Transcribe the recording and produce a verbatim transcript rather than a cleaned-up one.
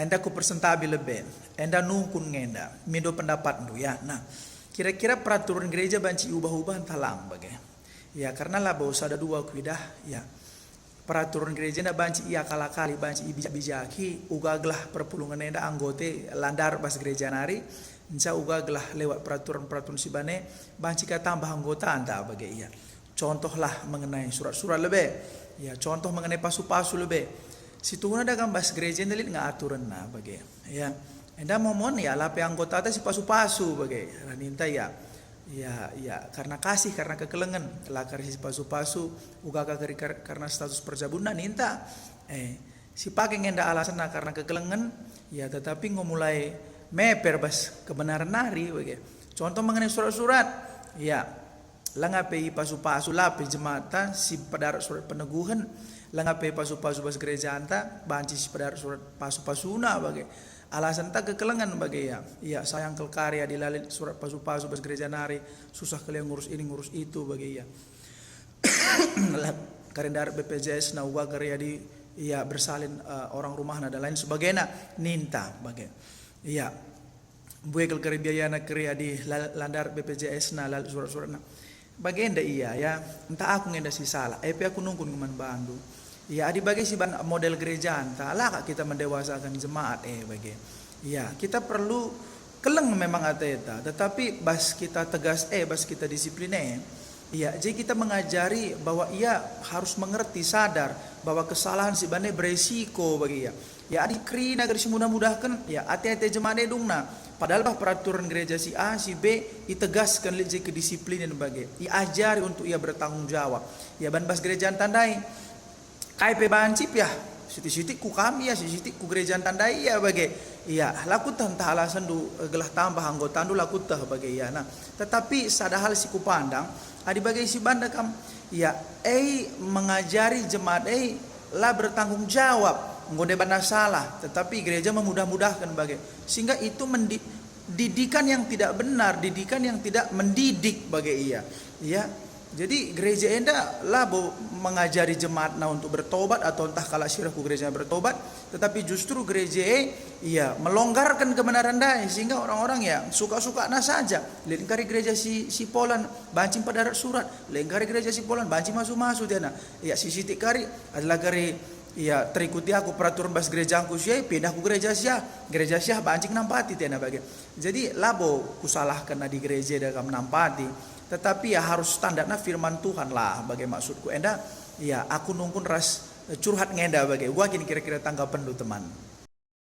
Enda ku persentabi lebe, enda nungkun ngenda, mindo pendapatndu ya. Nah, kira-kira peraturan gereja banci iubah-ubah ntah lang bage? Ya, karena labo sada dua kuidah, ya. Peraturan gereja enda banci iakal-akali, banci ibijak-bijaki, uga gelah perpulungen enda anggote la ndarat bas gereja nari, nca uga gelah lewat peraturan-peraturan si bane, banci ka tambah anggotanta bage ia. Contohlah mengenai surat-surat lebe. Ya, contoh mengenai pasu-pasu lebe. Situhuna dagam bas gereja enda lit nge aturenna bage. Ya, enda momon ya lape anggotata si pasu-pasu bage. Lah ninta ya, ya, ya, karena kasih, karena kekelengen, la kari si pasu-pasu, uga ka kari kar-, karena status perjabunna ninta. Eh, si pake ngenda alasanna karena kekelengen, ya, tetapi enggo mulai meper bas kebenaran nari bage. Contoh mengenai surat-surat, ya, langa pe ipasu-pasu, la pe jemaat si pedarat surat peneguhen, langa pe pasu-pasu bas gerejanta, banci si pedarat surat pasu-pasuna bage. Alasanta kekelengen bage ia. Ia sayang kal kari adi la lit surat pasu-pasu bas gereja nari, susah kal ia ngurus ini ngurus itu bage ia. Kari ndarat B P J S na uga kari adi ia bersalin, eh, orang rumahna dan lain sebagainya, ninta bage. Ia. Mbue kal kari biayana kari adi la, la ndarat B P J S-na, la surat-suratna. Bagenda ia, ya, ntah aku ngenda si salah, e pe aku nungkun nge man bandu. Ya, adi bage si ban model gerejanta, la kak kita mendewasaken jemaat, eh, bage. Ya, kita perlu keleng memang ateta, tetapi bas kita tegas, eh, bas kita disiplin, eh. Ya, jadi kita mengajari bahwa ia harus mengerti, sadar bahwa kesalahan si bane beresiko bagi ia. Ya, adi kerina kari si mudah-mudahken, ya, ate-ate jemaat e dungna. Padahal bah peraturan gereja si A, si B, itegasken lit je kedisiplinen bage. Iajari untuk ia bertanggung jawab. Ya, ban bas gereja ntandai. Kai pe banci pe, ya, sitik-sitik ku kam ia, sitik-sitik ku gereja ntandai ia bage. Ya, la kueteh ntah alasenndu, eh, gelah tambah anggotandu, la kueteh bage ia. Nah, tetapi sada hal si kupandang, adi bage si banda kam, ya, e mengajari jemaat e la bertanggung jawab, enggo debanna salah, tetapi gereja memudah-mudahken bage. Sehingga itu mendi-, didikan yang tidak benar, didikan yang tidak mendidik bage ia. Ya. Jadi gereja enda labo mengajari jemaatna untuk bertobat atau ntah kalak si reh ku gereja bertobat, tetapi justru gereja e, ya, melonggarkan kebenaran ndai sehingga orang-orang, ya, suka-sukana saja. Lit kari gereja si, si Polan banci pedarat surat, lit kari gereja si Polan banci masu-masu tiana. Ya, si sitik kari adalah kari, ya, terikuti aku peraturan bas gerejangku si e, pindah ku gereja si ah, gereja si ah banci nampati tiana bage. Jadi labo kusalahken adi gereja enda kam nampati, tetapi ya harus standarna firman Tuhan lah bage maksudku. Enda, ya, aku nungkun ras, eh, curhat ngenda bage. Uga kin kira-kira tanggapenndu, teman?